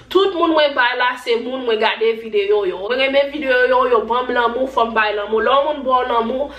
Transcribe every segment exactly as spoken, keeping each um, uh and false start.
Tout moun mwen bay la, se moun mwen gade videyo yo. Mwen renmen videyo yo, yo ban m lanmou, fò m bay lanmou. Lè yon moun ba w lanmou,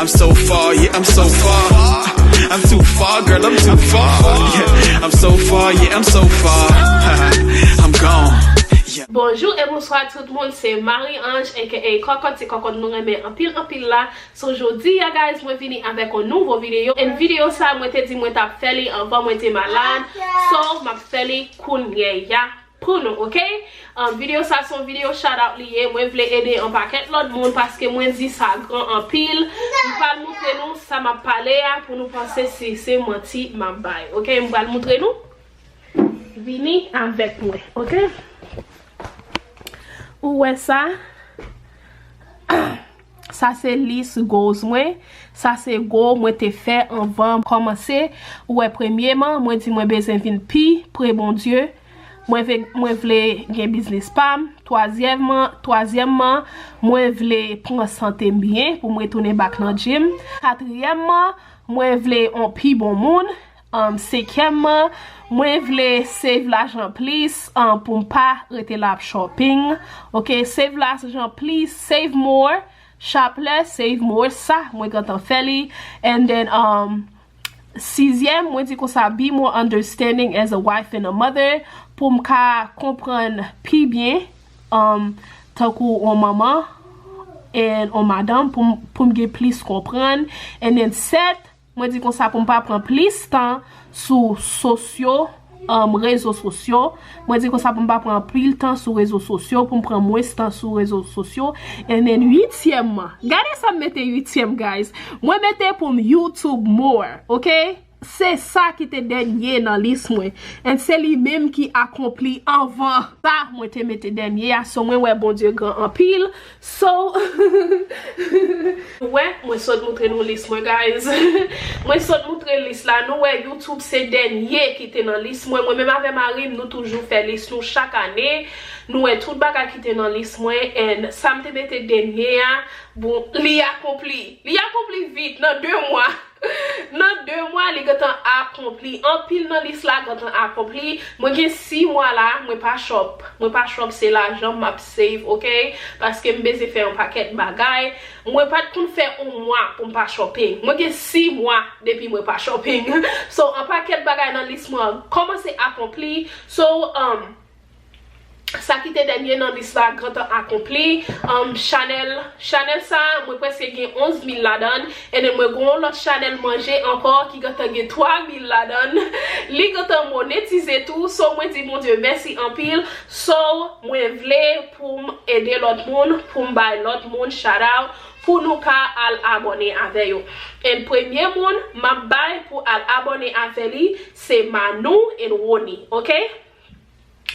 I'm so far, yeah, I'm so far. I'm too far, girl, I'm too far. Yeah, I'm so far, yeah, I'm so far. I'm gone. Yeah. Bonjou e bonswa tout moun, se Marie Ange aka Kòkòt, se kòkòt nou renmen anpil anpil la. So jodi a guys, mwen vini avèk yon nouvo videyo. And videyo sa mwen te di mwen t ap fè li anvan mwen te malad. So m ap fè li kounye a pou nou, oke? Um, videyo sa se yon videyo shout out li ye. Mwen vle ede yon pakèt lòt moun paske mwen di sa gran anpil. M pral moutre nou sa m ap pale a pou nou panse si se manti m ap bay, oke? M pral moutre nou. Vini avèk mwen, oke? Ou wè sa? Sa se lis goals mwen. Sa se goal mwen te fè anvan m kòmanse. Ou wè, premyeman, mwen di mwen bezwen vin pi pre Bondye. Mwen ve-, mwen vle gen biznis pa m. Twazyèmman, twazyèmman, mwen vle pran sante m byen pou mwen tounen back nan gym. Katriyèmman, mwen vle yon pi bon moun. Um, senkyèmman, mwen vle save lajan plis, um, pou m pa rete la ap shopping. Ok, save lajan plis, save more, shop less, save more, sa, mwen gentan fè li. And then, um, sizyèm, mwen di konsa, be more understanding as a wife and a mother, pou m ka konprann pi byen, um, tankou yon manman and yon madanm, pou m, pou m gen plis konprann. And then sèt, mwen di konsa pou m pa pran plis tan sou sosyo, um, rezo sosyo. Mwen di konsa pou m pa pran anpil tan sou rezo sosyo, pou m pran mwens tan sou rezo sosyo. And then uityèmman, gade sa m mete uityèm, guys. Mwen mete pou m YouTube more, ok? Se sa ki te dènye nan lis mwen. And se li menm ki akonpli anvan sa mwen te mete dènye a. So mwen wè Bondye gran anpil. So, nou wè, mwen sot moutre nou lis mwen, guys. Mwen sot moutre lis la. Nou wè, YouTube se dènye ki te nan lis mwen. Mwen menm avè mari m, nou toujou fè lis nou chak ane. Nou wè tout bagay ki te nan lis mwen. And sa m te mete dènye a, bon, li akonpli. Li akonpli vit, nan de mwa. Nan de mwa, li gentan akonpli. Anpil nan lis la gentan akonpli. Mwen gen sis mwa la, mwen pa shop. Mwen pa shop, se lajan m ap save, ok? Paske m bezwen fè yon pakèt bagay. Mwen pa t konn fè yon mwa pou m pa shopping. Mwen gen sis mwa depi mwen pa shopping. So, yon pakèt bagay nan lis mwen kòmanse akonpli. So, um, sa ki te dènye nan lis la gentan akonpli. Um, chanèl, chanèl sa, mwen prèske gen onz mil ladan l. And then mwen gen yon lòt chanèl manje ankò ki gentan gen twa mil ladan l. Li gentan monetize tou. So, mwen di Bondye mèsi anpil. So, mwen vle pou m ede lòt moun, pou m bay lòt moun shout out, pou nou ka al abòne avè yo. And premye moun m ap bay pou al abòne avè li, se Manou and Rony, ok?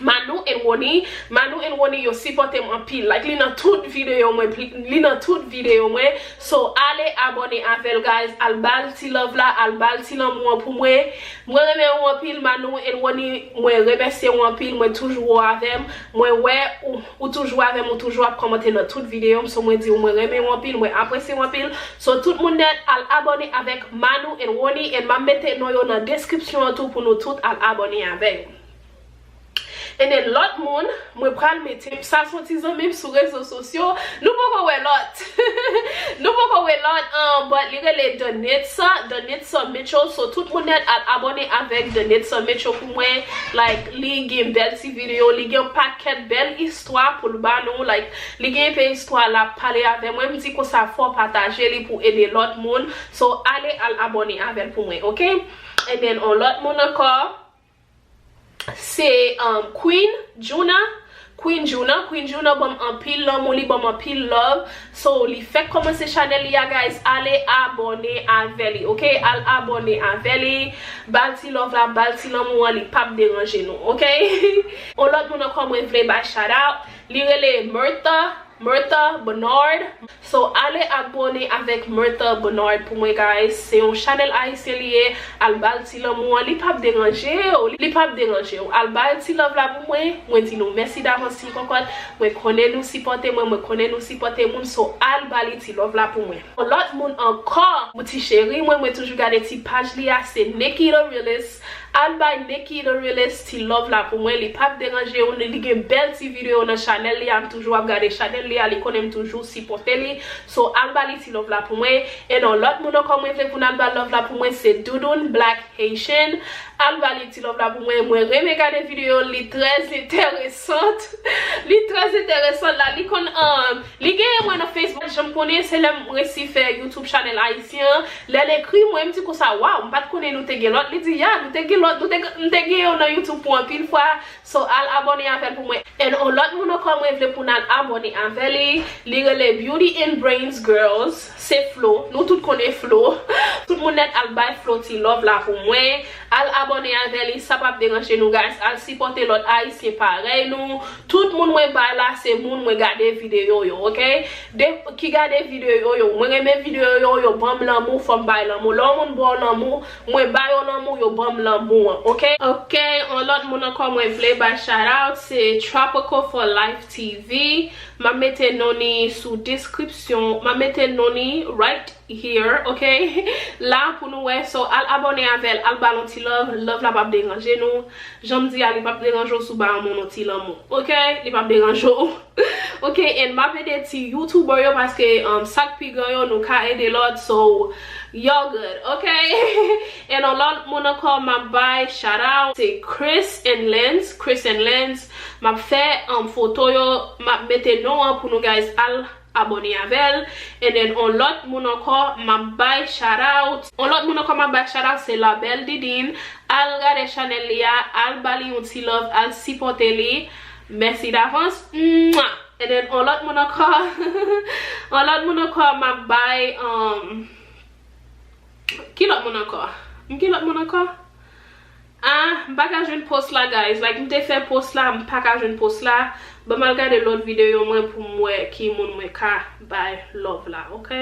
Manou and Rony, Manou and Rony yo sipòte m anpil. Like, li nan tout videyo mwen, pli-, li nan tout videyo mwen. So, ale abòne avè l, guys. Al ba l ti love la, al ba l ti lanmou an pou mwen. Mwen renmen w anpil, Manou and Rony. Mwen remèsye w anpil. Mwen toujou w avè m. Mwen wè ou, ou toujou avè m, ou toujou ap kòmante nan tout videyo m. So, mwen di w, mwen renmen w anpil, mwen apresye w anpil. So, tout moun nèt, al abòne avèk Manou and Rony. And m ap mete non yo nan deskripsyon an tou pou nou tout al abòne avè yo. And then lòt moun, mwen pral mete, sa se yon ti zanmi m sou rezo sosyo. Nou poko wè lòt. Nou poko wè lòt, um, but li rele Danitza, Danitza Mitchell. So, tout moun nèt al abòne avèk Danitza Mitchell pou mwen. Like, li gen bèl ti videyo, li gen yon pakèt bèl istwa pou l ba nou. Like, li gen yon istwa l ap pale avè mwen. M di konsa fò pataje li pou ede lòt moun. So, ale al abòne avè l pou mwen, ok? And then, yon lòt moun ankò. Se, um, Queen Juna. Queen Juna, Queen Juna ban m anpil lanmou, li ban m anpil love. So, li fèk kòmanse chanèl li a, guys. Ale abòne avè li, ok? Al abòne avè li. Ba l ti love la, ba l ti lanmou an, li p ap deranje nou, ok? Yon lòt moun ankò mwen vle bay shout out. Li rele Myrtha. Myrtha Bernard. So, ale abòne avèk Myrtha Bernard pou mwen, guys. Se yon chanèl ayisyen li ye. Al ba l ti lanmou an. Li p ap deranje w. Li p ap deranje w. Al ba l ti love la pou mwen. Mwen di nou mèsi davans, ti kòkòt. Mwen konnen nou sipòte mwen. Mwen konnen nou sipòte moun. So, al ba li ti love la pou mwen. Yon lòt moun ankò, pou ti cheri mwen, mwen toujou gade ti paj li a, se Nikki the Realist. Al bay Nikki the Realist ti love la pou mwen, li p ap deranje w, li gen bèl ti videyo nan chanèl li a, m toujou ap gade chanèl li a, li konnen m toujou sipòte li. So al ba li ti love la pou mwen. E non, lòt moun ankò mwen vle pou n al ba love la pou mwen se Doudoune Black Haitian. Al ba li ti love la pou mwen, mwen renmen gade videyo l, li trè enteresan. Li trè enteresan la, li konn, um, li genyen mwen nan Facebook, jan m konnen, se lè m resi fè YouTube chanèl ayisyen an, lè l ekri mwen, m di konsa, waw, m pa t konnen nou te gen lòt. Li di, ya, nou te gen lòt, nou te, m te gen yo nan YouTube pou anpil fwa. So, al abòne avè l pou mwen. And on lòt moun ankò, mwen vle pou n al abòne avè li. Li rele Beauty and Brains Girls. Se Flo. Nou tout konnen Flo. Tout moun nèt al bay Flo ti love la pou mwen. Al abòne avè li. Sa p ap deranje nou, guys. Al sipòte lòt ayisyen parèy nou. Tout moun mwen bay la, se moun mwen gade videyo yo, ok? De, ki gade videyo yo. Mwen renmen videyo yo, yo ban m lanmou, fò m bay lanmou. Lè yon moun ba w lanmou, mwen ba yo lanmou, yo ban m lanmou an, ok? Ok, yon lòt moun ankò mwen vle bay shout out, se Tropical for Life T V. M ap mete non li sou deskripsyon, m ap mete non li right here, ok? La pou nou wè, so al abòne avè l, al ba l yon ti love, love la p ap deranje nou. Jan m di a, li p ap deranje w si w ba yon moun yon ti lanmou, ok? Li p ap deranje w. Ok, and m ap ede ti YouTuber yo paske, um, sa k pi gran yo, nou ka ede lòt, so y'all good, ok? And on lòt moun ankò, m ap bay shout out, se Chris and Lens, Chris and Lens. M ap fè, um, foto yo, m ap mete non an pou nou guys al abòne avè l. And then on lòt moun ankò, m ap bay shout out. On lòt moun ankò, m ap bay shout out, se La Belle Didine. Al gade chanèl li a, al ba li yon ti love, al sipòte li. Mèsi davans. Mwah! And then, on lòt moun ankò. On lòt moun ankò, m ap bay, um, ki lòt moun ankò? M ki lòt moun ankò? Ah, m pa ka jwenn post la, guys. Like, m te fè post la, m pa ka jwenn post la. Ban m al gade lòt videyo mwen pou m wè ki moun mwen ka bay love la, ok?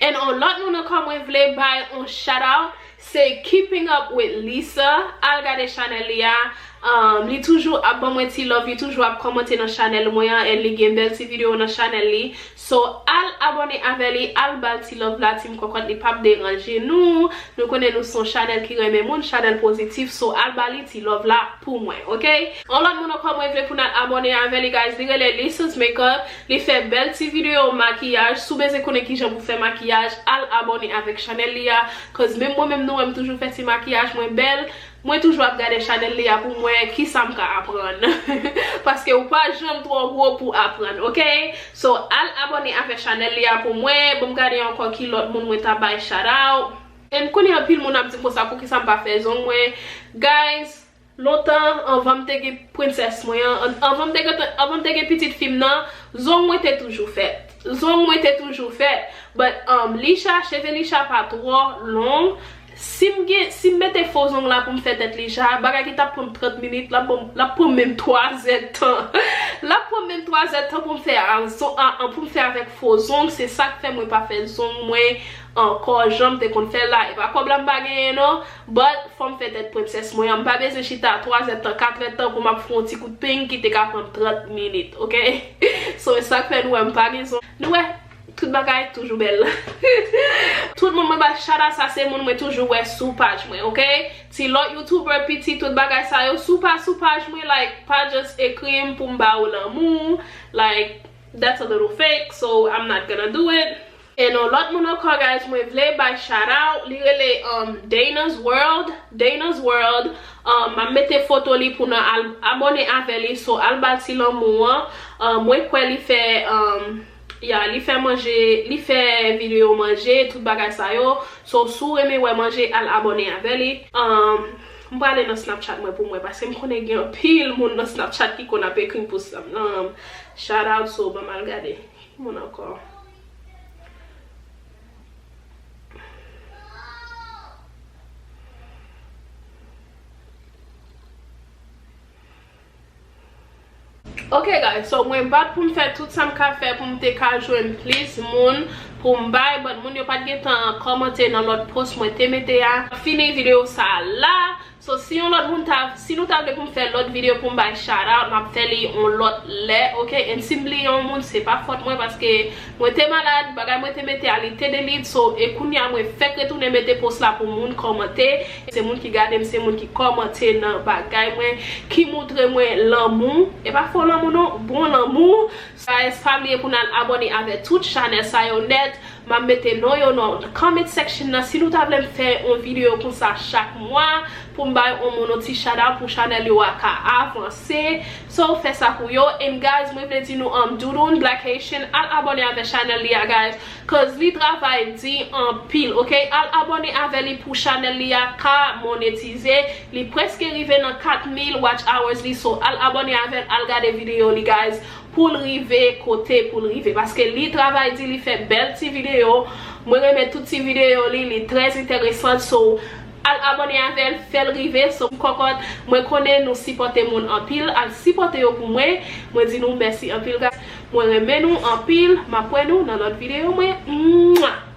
And on lòt moun ankò mwen vle bay on shout out, se Keeping Up with Lisa. Al gade chanèl li a. Um, li toujou ap ban mwen ti love, li toujou ap kòmante nan chanèl mwen an, and li gen bèl ti videyo nan chanèl li. So, al abòne avè li, al ba l ti love la, team kòkòt, li p ap deranje nou. Nou konnen nou se yon chanèl ki renmen moun, chanèl pozitif, so al ba li ti love la pou mwen, ok? On lòt moun ankò mwen vle pou n al abòne avè li, guys, li rele Lisa's Makeup. Li fè bèl ti videyo makiyaj. Si w bezwen konnen kijan pou fè makiyaj, al abòne avèk chanèl li a. Cause menm mwen menm nou wè m toujou fè ti makiyaj mwen bèl. Mwen toujou ap gade chanèl li a pou m wè kisa m ka aprann. Paske ou pa janm twò gwo pou aprann, ok? So, al abòne avèk chanèl li a pou mwen. Ban m gade ankò ki lòt moun mwen ta bay shout out. E m konnen anpil moun ap di m konsa, poukisa m pa fè zong mwen. Guys, lontan, anvan m te gen prensès mwen an, an-, anvan m te gen, anvan m te gen pitit fi m nan, zong mwen te toujou fèt. Zong mwen te toujou fèt. But, um, Lisha, cheve Lisha pa twò long. Si m gen, si m mete fo zong la pou m fè tèt Lisha, bagay ki t ap pran m trant minit, l ap pran, l ap pran m menm twa zèdtan. L ap pran m menm twa zèdtan pou m fè a, zon-, a, a, pou m fè avèk fo zong. Se sa k fè mwen pa fè zong mwen ankò jan m te konn fè l la. E pa kòb la m pa genyen non. But fò m fè tèt prensès mwen an. M pa bezwen chita twa zèdtan, kat èdtan pou m ap fè yon ti kout peng ki te ka pran m trant minit, ok? So, e sa k fè nou wè m pa gen zong. Nou wè, tout bagay toujou bèl. Tout moun mwen ba shout out, sa se moun mwen toujou wè sou paj mwen, ok? Ti lòt YouTuber piti, tout bagay sa yo, si w pa sou paj mwen, like, pa just ekri m pou m ba ou lanmou. Like, that's a little fake, so I'm not gonna do it. E non, lòt moun ankò, guys, mwen vle bay shout out. Li rele, um, Dana's World. Dana's World. Um, m ap mete foto li pou nou al abòne avè li. So, al ba l ti lanmou an. Um, mwen kwè li fè, um, ya, li fè manje, li fè videyo manje, tout bagay sa yo. So, si w renmen wè manje, al abòne avè li. Um, m prale nan Snapchat mwen pou mwen, paske m konnen gen anpil moun nan Snapchat ki konn ap ekri m pou sa. Um, shout out, so, ban m al gade. Moun ankò. Ok, guys, so mwen bat pou m fè tout sa m ka fè pou m te ka jwenn plis moun pou m bay, but moun yo pa t gen tan kòmante nan lòt post mwen te mete a. Fini videyo sa a la. So, si yon lòt moun ta, si nou ta vle pou m fè lòt videyo pou m bay shout out, m ap fè li yon lòt lè, ok? And si m bliye yon moun, se pa fòt mwen, paske mwen te malad, bagay mwen te mete a, li te delete, so, e kounye a mwen fèk retounen mete post la pou moun kòmante. Se moun ki gade m, se moun ki kòmante nan bagay mwen, ki moutre mwen lanmou. E pa fo lanmou non, bon lanmou. Guys, pa bliye pou n al abòne avè tout chanèl sa yo nèt. M ap mete non yo nan comment section nan. Si nou ta vle m fè yon videyo konsa chak mwa pou m bay yon moun yon ti shout out pou chanèl yo a ka avanse. So, fè sa pou yo. And guys, mwen vle di nou, um, Doudoune Black Haitian, al abòne avè chanèl li a, guys. Cause li travay di anpil, ok? Al abòne avè li pou chanèl li a ka monetize. Li prèske rive nan kat mil watch hours li. So, al abòne avè l, al gade videyo li, guys. Pou l rive kote pou l rive. Paske li travay di, li fè bèl ti videyo. Mwen renmen tout ti videyo li, li trè enteresan. So, al abòne avè l, fè l rive. So, m kòkòt, mwen konnen nou sipòte moun anpil. Al sipòte yo pou mwen. Mwen di nou mèsi anpil, guys. Mwen renmen nou anpil. M ap wè nou nan lòt videyo mwen. Mwa!